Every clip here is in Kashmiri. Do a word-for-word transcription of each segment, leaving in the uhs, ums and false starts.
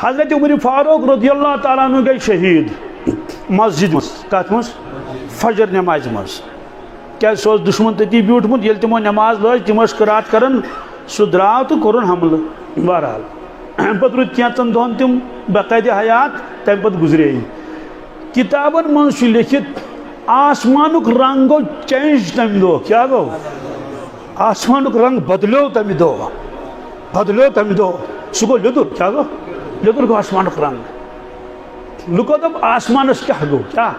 حضرت عمر فاروق رضی اللہ تعالیٰ عنہ گٔے شہیٖد مسجد منٛز۔ کتھ منٛز؟ فجر نمازِ منٛز۔ کیازِ؟ سُہ اوس دُشمن تٔتی بیوٗٹھمُت۔ ییٚلہِ تِمو نماز لٲج، تِم ٲسۍ قرات کران، سُہ درٛاو تہٕ کوٚرُن حملہٕ۔ بہرحال، اَمہِ پتہٕ روٗدۍ کینٛژن دۄہن تِم بقید حیات، تَمہِ پتہٕ گُزرے یہِ۔ کِتابن منٛز چھُ لیٚکھِتھ، آسمانُک رنگ گوٚو change تَمہِ دۄہ۔ کیٛاہ گوٚو؟ آسمانُک رنگ بدلیو تَمہِ دۄہ، بدلیو تَمہِ دۄہ۔ سُہ گوٚو لیٚدُر۔ کیٛاہ گوٚو؟ لیٚدُر گوٚو آسمانُک رنگ۔ لُکو دوٚپ، "آسمانس کیٛاہ گوٚو؟ کیٛاہ؟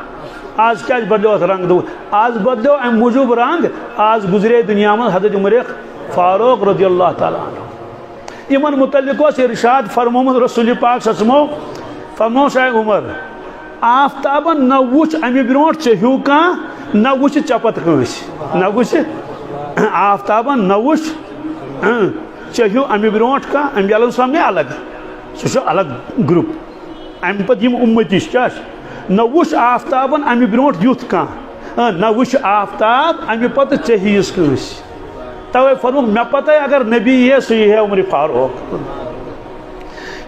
آز کیٛازِ بدلیو اتھ رنگ؟" دوٚپ، "آز بدلیو امہِ موٗجوٗب رنگ، آز گُزرے دُنیا منٛز حضرت عمر فاروق رضی اللہ تعالیٰ عنہ۔" یِمن متعلق اوس ارشاد فرمومُت رسول پاک صلی اللہ علیہ وسلمو، فرموس، "اے عمر، آفتابن نہ وُچھ امہِ برونٛٹھ ژےٚ ہیوٗ کانٛہہ، نہ وُچھ ژےٚ پتہٕ کٲنٛسہِ، نہ وُچھ آفتابن نہ وُچھ، اۭں، ژےٚ ہیوٗ امہِ برونٛٹھ کانٛہہ، امہِ علاوٕ سۄ مےٚ الگ، سُہ چھُ الگ گروپ۔" امہِ پتہٕ یِم اُمتی چھِ، کیٛاہ چھِ؟ نہ وُچھ آفتابن امہِ برونٛٹھ یُتھ کانٛہہ، اۭں، نہ وُچھ آفتاب امہِ پتہٕ ژےٚ ہِوِس کٲنٛسہِ۔ توے فرموو، مےٚ پتہ اگر نبی یی ہے، سُہ یی ہے عمر فاروق۔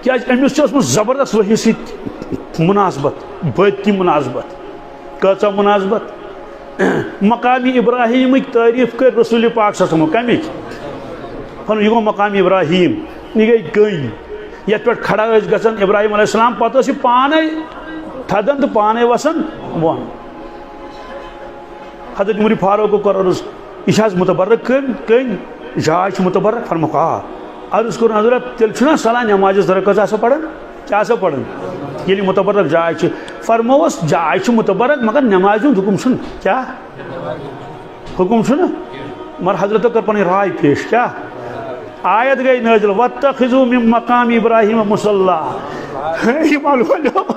کیٛازِ؟ أمِس چھِ ٲسمٕژ زبردست وحی سۭتۍ مناسبت، باطنی مناسبت۔ کۭژاہ مناسبت؟ مقام ابراہیمٕکۍ تعریٖف کٔرۍ رسول پاک صلی اللہ علیہ وسلمو۔ کمِکۍ؟ فرموو، یہِ گوٚو مقام ابراہیم، یہِ گٔے کٔنۍ۔ یتھ پٮ۪ٹھ کھڑا ٲسۍ گژھان ابراہیم علیہ السلام، پتہٕ ٲس یہِ پانے تھدان تہٕ پانے وسان بۄن۔ حضرت عمر فاروق کوٚر عرض، "یہِ چھِ حظ متبرک کٔنۍ، کٔنۍ؟ جاے چھِ متبرک؟" فرمووُکھ، "آ۔" عرض کوٚر، "حضرت، تیٚلہِ چھُنہ صلاح نٮ۪مازِ زٕ رکعت آسان پران؟ کیٛاہ آسان پران؟ ییٚلہِ متبرک جاے چھِ۔" فرمووُس، "جاے چھِ متبرک، مگر نٮ۪مازِ ہُنٛد حُکم چھُنہٕ۔" کیٛاہ؟ حُکم چھُنہٕ؟ مگر حضرتو کٔر پنٕنۍ راے پیش۔ کیٛاہ؟ آیت گٔے نٲزِل، "واتخذوا من مقام ابراہیم مصلی۔" یہِ مۄکلٲیِو۔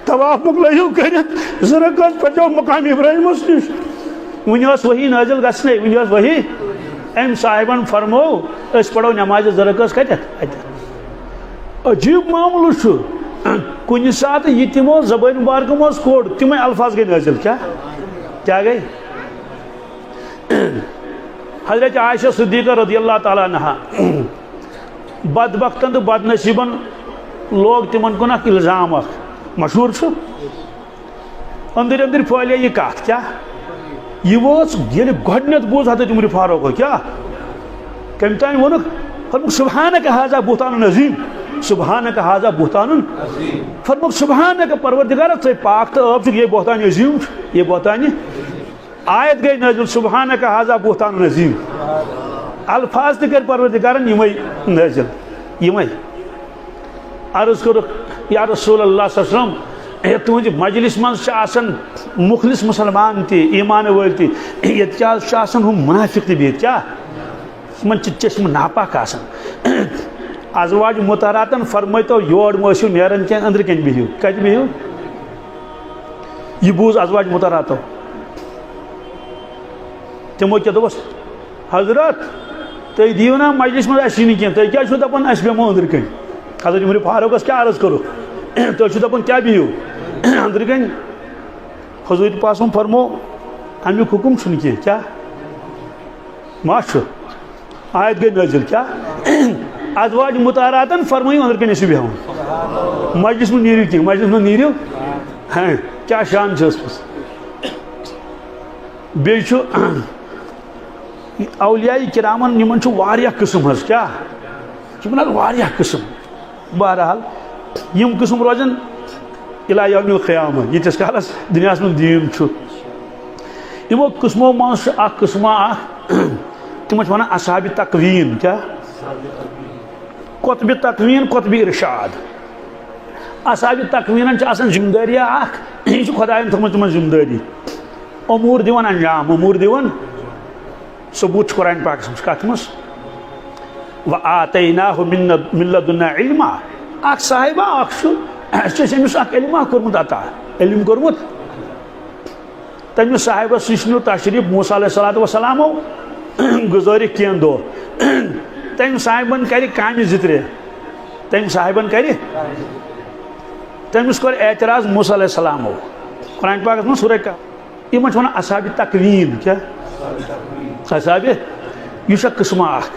طواف مۄکلٲیِو کٔرِتھ، زٕ رکعت پٔرۍزیو مقام ابراہیمس نِش۔ وُنہِ ٲس وحی نٲزِل گژھنَے، وُنہِ ٲس وحی۔ أمۍ صاحبن فرموو، "أسۍ پرو نمازِ زٕ رکعت کتٮ۪تھ؟ اتٮ۪تھ۔" عجیب معاملہٕ چھُ، کُنہِ ساتہٕ یہِ تِمو زبٲنۍ مبارکہٕ منٛز کوٚڑ، تِمے الفاظ گٔے نٲزِل۔ کیٛاہ؟ کیٛاہ گٔے؟ حضرت عائشہ صدیقہ رضی اللہ تعالیٰ عنہا، بدبختن تہٕ بدنصیٖبن لوگ تِمن کُن اکھ الزام اکھ، مشہوٗر چھُ۔ أنٛدٕرۍ أنٛدٕرۍ پھٲلے یہِ کتھ۔ کیٛاہ؟ یہِ وٲژ، ییٚلہِ گۄڈٕنیتھ بوٗز حضرت عمر فاروق، کیٛاہ؟ کٔمۍ تام ووٚنُکھ، فرمووُکھ، "سبحانک ھذا بہتان عظیم، سبحانک ھذا بہتان عظیم۔" فرمووُکھ، "سبحانک، پروردگارا، ژے پاک تہٕ عٲب چھُکھ، یہِ بہتان عظیم چھُ، یہِ بہتان۔" آیت گٔے نٲزِل، "سبحانک ھذا بہتان عظیم۔" الفاظ تہِ کٔرۍ پروردگارن یِمے نٲزِل، یِمے۔ عرض کوٚرُکھ، "یا رسول اللہ صلی اللہ علیہ وسلم، یتھ تُہنٛزِ مجلس منٛز چھِ آسان مخلص مسلمان تہِ، ایمان وٲلۍ تہِ، ییٚتہِ کیٛاہ حظ چھِ آسان ہُم منافق تہِ بِہِتھ؟ کیٛاہ؟ یِمن چھِ چشمہٕ ناپاک آسان۔" ازواج مطہراتن فرمٲیتو، یور مہٕ ٲسِو نیران کینٛہہ، أنٛدرٕ کنہِ بِہِو۔ کتہِ بِہِو؟ یہِ بوٗز ازواج مطہراتو۔ تِمو کیٛاہ دوٚپُس؟ "حضرت، تُہۍ دِیِو نا مجلس منٛز اَسہِ یِنہٕ کینٛہہ، تُہۍ کیٛازِ چھِو دَپان اَسہِ بیٚہمو أنٛدرٕ کَنۍ؟" حضرت عمر فاروقس کیٛاہ عرض کوٚرُکھ؟ "تُہۍ چھِو دَپان کیٛاہ بِہِو أنٛدرٕ کَنۍ؟" حضوٗرِ پاک صٲبن فرموو، "اَمیُک حُکُم چھُنہٕ کینٛہہ۔" کیٛاہ؟ ما چھُ؟ آیت گٔے نٲزِل۔ کیٛاہ؟ "ازواج مطہراتن فرمٲیِو أنٛدرٕ کَنۍ ٲسِو بیٚہوان۔ مجلس منٛز نیٖرِو کینٛہہ، مجلس منٛز نیٖرِو۔" ہاں، کیٛاہ شان چھِ ٲسمٕژ؟ بیٚیہِ چھُ اولیاء کرامن، یِمن چھُ واریاہ قٕسم حظ۔ کیٛاہ؟ یِمن حظ واریاہ قٕسم۔ بہرحال، یِم قٕسم روزن الی یوم القیامہ، ییٖتِس کالس دُنیاہس منٛز دیٖن چھُ۔ یِمو قٕسمو منٛز چھُ اکھ قٕسمہ اکھ، تِمن چھِ ونان اصحاب تکوین۔ کیٛاہ؟ قطب تکوین، قطب ارشاد۔ اصحاب تکوینن چھِ آسان ذمہٕ دٲری اکھ، یہِ چھُ خدایَن تھٲومٕژ تِمن ذمہٕ دٲری۔ امور دِوان انجام، امور دِوان۔ ثبوت چھُ قرآن پاکس منٛز۔ کتھ منٛز؟ "وآتیناہ من، من لدنا علما۔" اکھ صاحبہ اکھ چھُ، اَسہِ چھُ أمِس اکھ علمہ کوٚرمُت عطا، علم کوٚرمُت۔ تٔمِس صاحبس نِش نیوٗ تشریٖف موسیٰ علیہ الصلوۃ والسلامو گُزٲرِکھ کینٛہہ دۄہ۔ تٔمۍ صاحبن کرِ کامہِ زٕ ترٛےٚ۔ تٔمۍ صاحبن کرِ، تٔمِس کوٚر اعتراض موسیٰ علیہ السلامو۔ قرآن پاکس منٛز سورہ کہف۔ یِمن چھِ ونان اصحاب تکوین۔ کیٛاہ؟ اصحاب، یہِ چھا قٕسمہ اکھ۔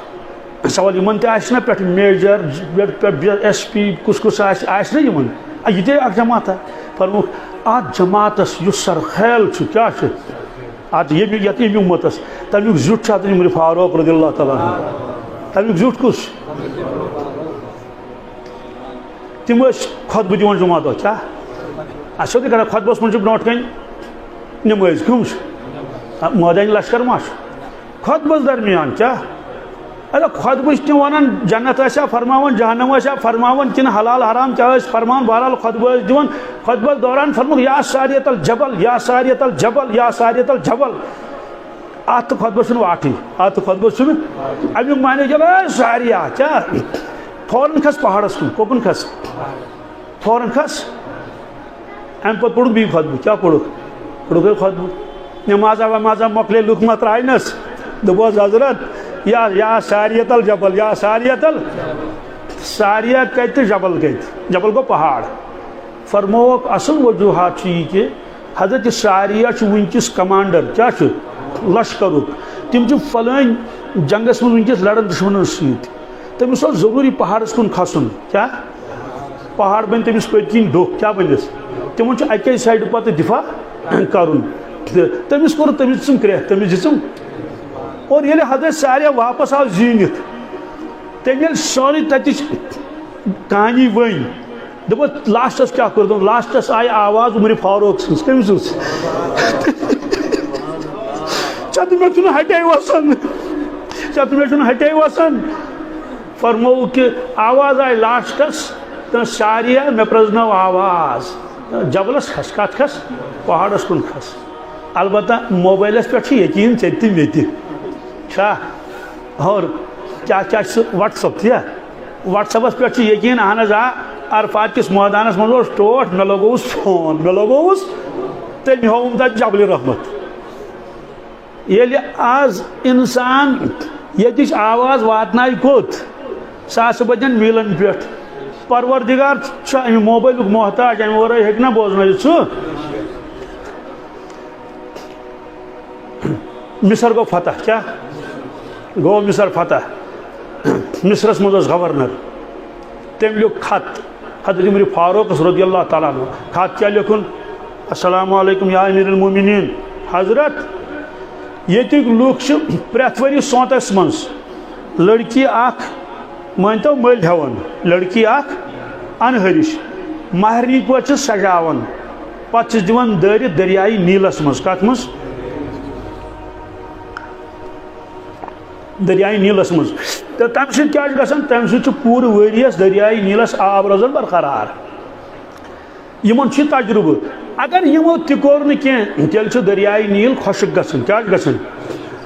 سوال، یِمن تہِ آسہِ نہ پٮ۪ٹھ میجر، پٮ۪ٹھ، پٮ۪ٹھ ایس پی، کُس کُس آسہِ، آسہِ نہ یِمن؟ آ، یہِ تہِ اکھ جماعت۔ فرمووُکھ، اتھ جماعتس یُس سرخیل چھُ، کیٛاہ چھُ؟ اتھ ییٚمہِ، یتھ ییٚمہِ اُمتس، تمیُک زیُٹھ چھُ اتھ عمر فاروق رضی اللہ تعالیٰ عنہ۔ تمیُک زیُٹھ کُس؟ تِم ٲسۍ خطبہٕ دِوان جمعہ دۄہ، کیٛاہ؟ اَسہِ چھِ کران خطبس منٛز چھُ برونٛٹھ کَنہِ نمٲزۍ، کٕم چھِ؟ آ، مٲدانہِ لشکر ما چھُ؟ خطبس درمیان کیٛاہ؟ اَدٕ خطبہٕ چھِ تِم وَنان، جنت ٲسیا فرماوان، جہنم ٲسیا فرماوان، کِنہٕ حلال حرام کیٛاہ ٲسۍ فرماوان؟ بہرحال خطبہٕ ٲسۍ دِوان۔ خطبس دوران فرمووُکھ، یا ساریت الجبل، یا ساریت الجبل، یا ساریت الجبل۔ اتھ تہٕ خطبس چھُنہٕ واٹھٕے، اتھ تہٕ خطبس چھُنہٕ۔ امیُک معنی چھُ، اے ساریہ، کیٛاہ؟ فوراً کھس پہاڑس کُن، کوکُن کھس؟ فوراً کھس۔ امہِ پتہٕ پوٚرُکھ بیٚیہِ خطبہٕ۔ کیٛاہ پوٚرُکھ؟ پوٚرُکھ ہے خطبہٕ۔ نمازا ومازا مۄکلے، لُکھ ما ترٛاونس؟ دوٚپہوس، حضرت، یا، یا ساریت الجبل، یا ساریت ال-، ساریہ کتہِ تہٕ جبل کتہِ؟ جبل گوٚو پہاڑ۔ فرمووُکھ، اصل وجوہات چھُ یہِ کہِ حضرت ساریہ چھُ وٕنکیٚس کمانڈر، کیٛاہ چھُ؟ لشکرُک۔ تِم چھِ فلٲنۍ جنگس منٛز وٕنکیٚس لڑان دُشمنن سۭتۍ۔ تٔمِس اوس ضروٗری پہاڑس کُن کھسُن۔ کیٛاہ؟ پہاڑ بنہِ تٔمِس پٔتۍ کِنۍ ڈوٚکھ۔ کیٛاہ بنٮ۪س؟ تِمن چھُ اَکے سایڈٕ پتہٕ دفاع کرُن۔ تہٕ تٔمِس کوٚر، تٔمِس دِژٕم کرٛٮ۪کھ، تٔمِس دِژٕم۔ اور ییٚلہِ حضرت ساریہ واپس آو زیٖنِتھ، تٔمۍ ییٚلہِ سٲرٕے تتِچ کہانی ؤنۍ، دوٚپُن، لاسٹس کیٛاہ کوٚر؟ دوٚپُن، لاسٹس آیہِ آواز عمر فاروق سٕنٛز۔ کٔمۍ سٕنٛز؟ ژےٚ تہٕ مےٚ چھُنہٕ ہٹے وسان۔ ژےٚ تہٕ مےٚ چھُنہٕ ہٹے وسان۔ فرمووُکھ کہِ آواز آیہِ لاسٹس، تہٕ ساریہ مےٚ پرٛزنٲو آواز۔ جبلس کھس، کتھ کھس؟ پہاڑس کُن کھس۔ البتہ موبائلس پٮ۪ٹھ چھُ یقین ژےٚ تہِ مےٚ تہِ۔ چھا؟ اور کیٛاہ، کیٛاہ چھُ سُہ؟ WhatsApp، تِیا؟ WhatsAppس پٮ۪ٹھ چھُ یقین، اہن حظ، آ، عرفات کِس مٲدانس منٛز اوس ٹوٹھ، مےٚ لگووُس فون، مےٚ لگووُس، تٔمۍ ہووُم تتہِ جبلِ رحمت۔ ییٚلہِ آز انسان ییٚتِچ آواز واتنایہِ کوٚت؟ ساسہٕ بٔدٮ۪ن میٖلن پٮ۪ٹھ۔ پروردگار چھُ امہِ موبائلُک محتاج، امہِ ورٲے ہیٚکہِ نہ بوزنٲوِتھ سُہ۔ مصر گوٚو فتح، کیٛاہ گوٚو؟ مصر فتح۔ مصرس منٛز اوس گورنر، تٔمۍ لیوٚکھ خط حضرت عمر فاروقس رضی اللہ تعالیٰ عنہ۔ خط کیٛاہ لیوٚکھُن؟ السلام علیکم یا امیر المومنین۔ حضرت، ییٚتیُک لُکھ چھِ پرٛٮ۪تھ ؤری سونتس منٛز لڑکی اکھ، مٲنۍتو، مٔلۍ ہٮ۪وان، لڑکی اکھ انہرِش، مہرنہِ پٲٹھۍ چھِس سجاوان، پتہٕ چھِس دِوان دٲرِتھ دریائے نیلس منٛز۔ کتھ منٛز؟ دریائے نیلس منٛز۔ تہٕ تمہِ سۭتۍ کیٛاہ چھُ گژھان؟ تمہِ سۭتۍ چھُ پوٗرٕ ؤریَس دریائے نیلس آب روزان برقرار۔ یِمن چھُ تجربہٕ۔ اگر یِمو تہِ کوٚر نہٕ کینٛہہ، تیٚلہِ چھُ دریائے نیل خۄشک گژھان۔ کیٛاہ چھُ گژھان؟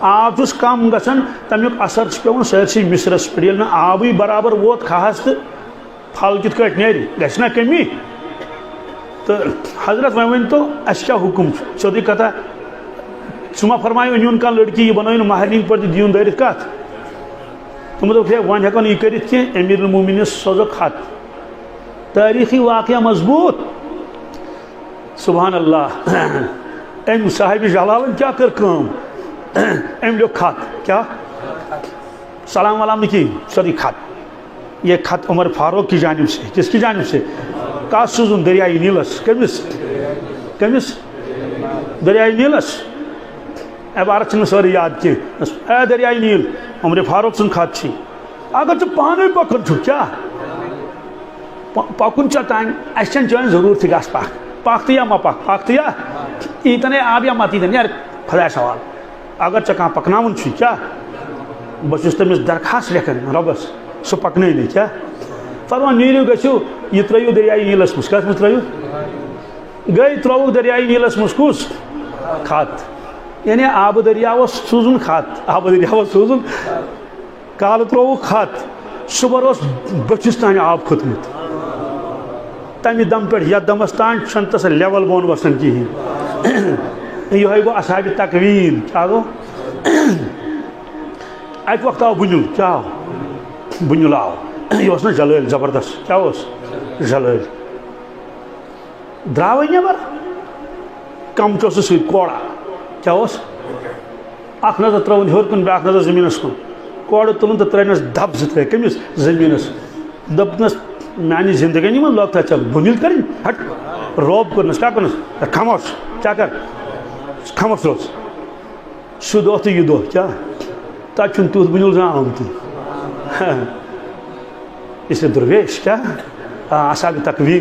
آب چھُس کم گژھان، تمیُک اثر چھُ پٮ۪وان سٲرسٕے مصرس پٮ۪ٹھ۔ ییٚلہِ نہٕ آبٕے برابر ووت کھہس، تہٕ پھل کِتھ کٲٹھۍ نیرِ؟ گژھِ نا کمی؟ تہٕ حضرت، وۄنۍ ؤنۍ تو، اَسہِ کیٛاہ حُکُم چھُ؟ سیوٚدُے کَتھا، ژٕ ما فرمایو، أنِوُن کانٛہہ لٔڑکی، یہِ بَنٲیِو نہٕ مہرِنۍ پٲٹھۍ تہٕ دِیِو دٲرِتھ کَتھ؟ تِمو دوٚپ، ہے، وۄنۍ ہٮ۪کو نہٕ یہِ کٔرِتھ کینٛہہ، أمیٖر المومنیٖنَس سوزو خط۔ تٲریٖخی واقعہ مضبوٗط۔ سبحان اللہ۔ أمۍ صاحبِ جلالَن کیٛاہ کٔر کٲم؟ أمۍ لیوٚکھ خط۔ کیٛاہ؟ سلام ولام نہٕ کِہیٖنۍ، سیوٚدُے خط۔ یہ خط عمر فاروق کی جانب سے۔ کس کی جانب سے؟ کس سوٗزُن؟ دریائے نیلس۔ کٔمِس؟ کٔمِس؟ دریائے نیلس۔ عبارت چھِنہٕ سٲرٕے یاد کینٛہہ۔ اے دریائے نیل، عمر فاروق سُنٛد خط چھُ۔ اگر ژٕ پانے پکان چھُکھ، کیٛاہ؟ پ-، پکُن چھا تانۍ؟ اَسہِ چھَنہٕ چٲنۍ ضروٗرتھٕے، گژھ پکھ۔ پکھ تہٕ یا مہ پکھ، پکھ تہٕ یا ییٖتن ہے آب یا مت ییٖتن، یار، خۄدایَس حوالہٕ۔ اگر ژےٚ کانٛہہ پکناوُن چھُے، کیٛاہ؟ بہٕ چھُس تٔمِس درخاست لیکھان رۄبَس، سُہ پکنٲے مےٚ، کیٛاہ؟ فرمان، نیٖرِو، گٔژھِو، یہِ ترٲیِو دریائے نیلس منٛز۔ کَتھ منٛز ترٲیِو؟ گٔے، ترٛووُکھ دریائے نیلس منٛز کُس؟ خط۔ یعنی آبہٕ دٔریاوَس سوٗزُن خط، آبہٕ دٔریاوَس سوٗزُن۔ کالہٕ ترٛووُکھ خط، صُبحن اوس بٔٹھِس تام آب کھوٚتمُت۔ تَمہِ دم پٮ۪ٹھ یَتھ دمس تام چھَنہٕ تَس level بۄن وَسان کِہیٖنۍ۔ یِہوٚے گوٚو اصحابِ تکوین۔ کیٛاہ گوٚو؟ اَکہِ وقتہٕ آو بُنیُل۔ کیٛاہ آو؟ بُنیُل آو۔ یہِ اوس نہ جلٲلۍ زبردست۔ کیٛاہ اوس؟ جلٲلۍ۔ درٛاوٕے نٮ۪بر۔ کمچہٕ اوسُس سۭتۍ، کوڑا۔ کیٛاہ اوس؟ اکھ نظر ترٲوٕن ہیوٚر کُن، بیٛاکھ نظر زٔمیٖنَس کُن۔ کورٕ تُلُن تہٕ ترٛٲونَس دَب زٕ ترٛےٚ۔ کٔمِس؟ زٔمیٖنَس۔ دوٚپنَس، "میٛانہِ زِندگٲنی منٛز لوٚگ تَتھ ژےٚ بُنیُل کَرٕنۍ؟ ہٹ۔" روب کوٚرنَس، کیٛاہ کوٚرنَس؟ "ہے، خاموش۔" کیٛاہ کَر؟ "خاموش روز۔" سُہ دۄہ تہٕ یہِ دۄہ، کیٛاہ؟ تَتہِ چھُنہٕ تیُتھ بُنیُل زانٛہہ آمتُے۔ یہِ چھِ درویش، کیٛاہ؟ آ، اَصحاب تقویٖم۔